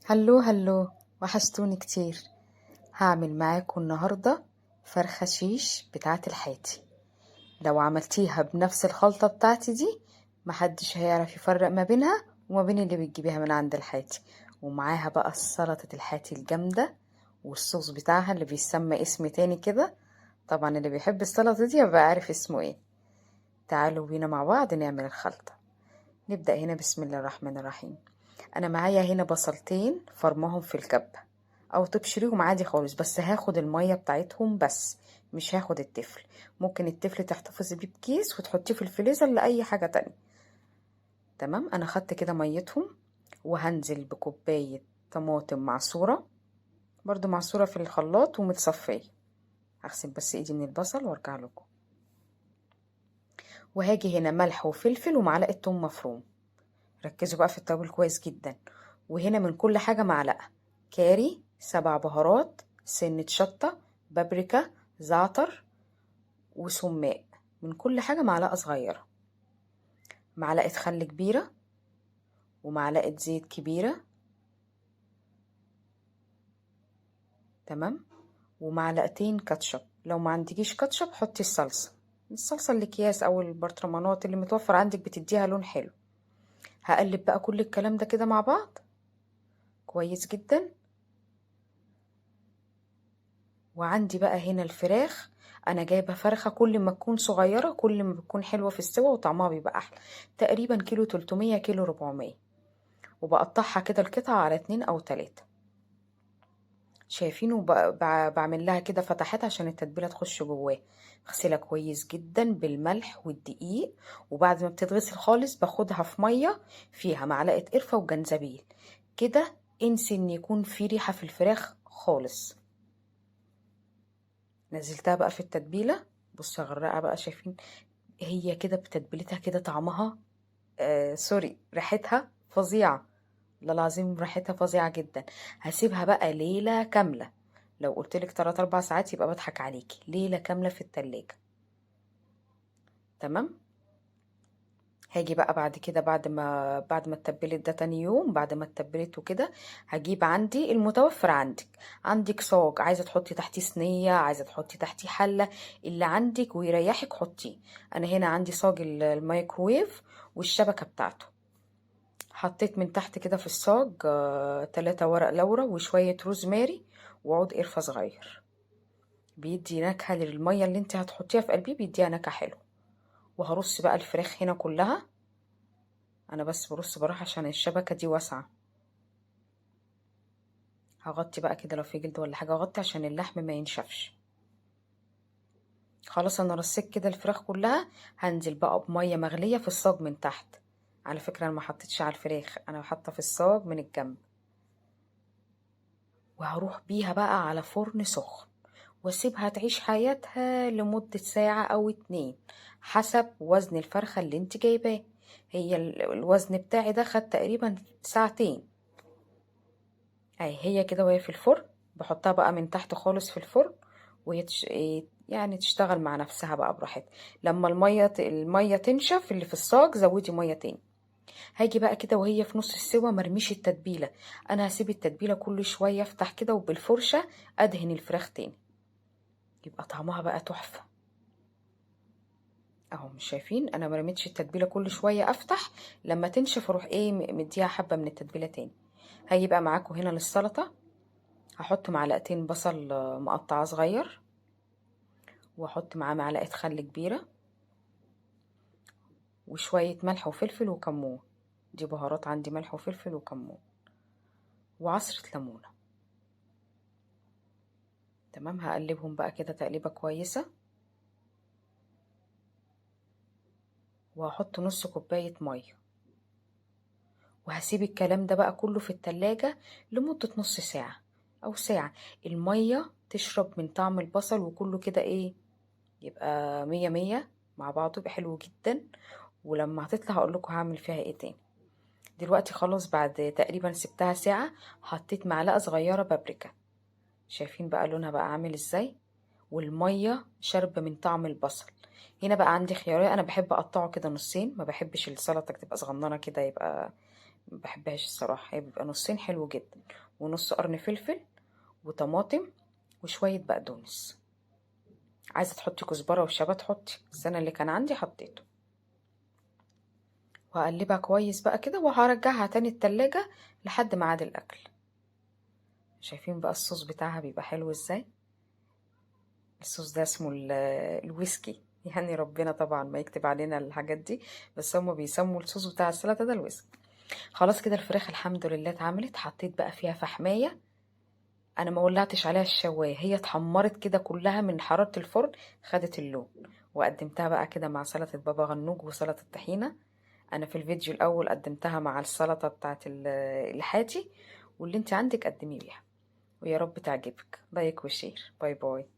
hello hello، وحشتوني كتير. هعمل معاكم النهاردة فرخة شيش بتاعة الحاتي. لو عملتيها بنفس الخلطة بتاعتي دي محدش هيعرف يفرق ما بينها وما بين اللي بتجيبيها من عند الحاتي. ومعاها بقى سلطة الحاتي الجامدة والصوص بتاعها اللي بيسمى اسم تاني كده، طبعا اللي بيحب السلطة دي يبقى عارف اسمه ايه. تعالوا بينا مع بعض نعمل الخلطة. نبدأ هنا بسم الله الرحمن الرحيم. انا معايا هنا بصلتين فرمهم في الكبة او تبشريهم عادي خالص، بس هاخد المية بتاعتهم بس، مش هاخد التفل. ممكن التفل تحتفظي بيه بكيس وتحطيه في الفريزر لأي حاجة تانية. تمام، انا خدت كده ميتهم وهنزل بكوباية طماطم معصورة، برضو معصورة في الخلاط ومتصفية. هغسل بس ايدي من البصل وارجع لكم. وهاجي هنا ملح وفلفل ومعلقة توم مفروم. ركزوا بقى في التوابل كويس جدا. وهنا من كل حاجة معلقة، كاري، 7 بهارات، سنة شطة، بابريكا، زعتر وسماق، من كل حاجة معلقة صغيرة، معلقة خل كبيرة ومعلقة زيت كبيرة، تمام، ومعلقتين كاتشب. لو ما عندكيش كاتشب حطي الصلصة، الصلصة الأكياس أو البرطمانات اللي متوفر عندك بتديها لون حلو. هقلب بقى كل الكلام ده كده مع بعض كويس جدا. وعندي بقى هنا الفراخ، انا جايبه فرخة كل ما تكون صغيرة كل ما بتكون حلوة في السوا وطعمها بيبقى احلى. تقريبا كيلو 300 كيلو 400، وبقطعها كده القطعة على 2 او 3. شايفين؟ وبعمل لها كده فتحات عشان التتبيله تخش جواه. اغسلها كويس جدا بالملح والدقيق، وبعد ما بتتغسل خالص باخدها في مية فيها معلقه قرفه وجنزبيل كده. انسي ان يكون في ريحه في الفراخ خالص. نزلتها بقى في التتبيله، بصوا غرقها بقى، شايفين هي كده بتتبيلتها كده طعمها سوري ريحتها فظيعة، والله العظيم ريحتها فظيعة جدا. هسيبها بقى ليلة كاملة، لو قلتلك 3-4 ساعات يبقى بضحك عليكي، ليلة كاملة في التلاجة. تمام. هاجي بقى بعد كده، بعد ما اتبلت ده تاني يوم، بعد ما اتبلت وكده هجيب عندي المتوفر عندك. عندك صاج، عايزه تحطي تحتيه صينية، عايزه تحطي تحتيه حله، اللي عندك ويريحك حطيه. انا هنا عندي صاج الميكروويف والشبكة بتاعته. حطيت من تحت كده في الصاج 3 ورق لورا وشوية روزماري وعود قرفه صغير، بيدي نكهة للمية اللي انت هتحطيها في قلبية، بيديها نكهة حلوة. وهرص بقى الفراخ هنا كلها، انا بس برص براحة عشان الشبكة دي واسعة. هغطي بقى كده لو في جلد ولا حاجة، اغطي عشان اللحم ما ينشفش. خلاص انا رصيت كده الفراخ كلها. هنزل بقى بميه مغليه في الصاج من تحت. على فكرة انا ما حطيتش على الفراخ، انا حاطه في الصاج من الجنب. وهروح بيها بقى على فرن سخن واسيبها تعيش حياتها لمدة ساعة او 2 حسب وزن الفرخه اللي انت جايباه. هي الوزن بتاعي ده خد تقريبا ساعتين. اهي هي كده وهي في الفرن، بحطها بقى من تحت خالص في الفرن وهي يعني تشتغل مع نفسها بقى براحتها. لما المية تنشف اللي في الصاج زودي مية تاني. هاجي بقى كده وهي في نص السوا مرميش التتبيله، انا هسيب التتبيله كل شوية افتح كده وبالفرشه ادهن الفراخ تاني، يبقى طعمها بقى تحفة. اهو مش شايفين انا ما رميتش التتبيله، كل شوية افتح لما تنشف اروح مديها حبه من التتبيله تاني. هاجي بقى معاكم هنا للسلطة، هحط معلقتين بصل مقطعه صغير، واحط معاه معلقه خل كبيرة وشوية ملح وفلفل وكمون، دي بهارات عندي ملح وفلفل وكمون، وعصره ليمونه. تمام. هقلبهم بقى كده تقليبه كويسة، وهحط نص كوباية مية، وهسيب الكلام ده بقى كله في التلاجة لمدة نص ساعة او ساعة. المية تشرب من طعم البصل وكله كده يبقى 100 100 مع بعضه، يبقى حلو جدا. ولما هتطلع هقول لكم هعمل فيها ايه تاني. دلوقتي خلاص بعد تقريبا سبتها ساعة حطيت معلقه صغيرة بابريكا، شايفين بقى لونها بقى عامل ازاي، والمية شاربه من طعم البصل. هنا بقى عندي خيارية، انا بحب اقطعه كده نصين، ما بحبش السلطة تبقى صغننه كده يبقى ما بحبهاش الصراحة، هي بيبقى نصين حلو جدا، ونص قرن فلفل وطماطم وشوية بقدونس. عايزة تحطي كزبرة وشبت حطي، بس انا اللي كان عندي حطيته. وهقلبها كويس بقى كده، وهرجعها تاني التلاجة لحد ميعاد الاكل. شايفين بقى الصوص بتاعها بيبقى حلو ازاي؟ الصوص ده اسمه الويسكي، يعني ربنا طبعا ما يكتب علينا الحاجات دي، بس هما بيسموا الصوص بتاع السلطة ده الويسكي. خلاص كده الفراخ الحمد لله اتعملت. حطيت بقى فيها فحماية، انا ما ولعتش عليها الشواية، هي اتحمرت كده كلها من حرارة الفرن، خدت اللون. وقدمتها بقى كده مع سلطة بابا غنوج وسلطة الطحينة. انا في الفيديو الاول قدمتها مع السلطة بتاعت الحاتي، واللي انت عندك قدمي بيها. ويا رب تعجبك. like و share. bye bye.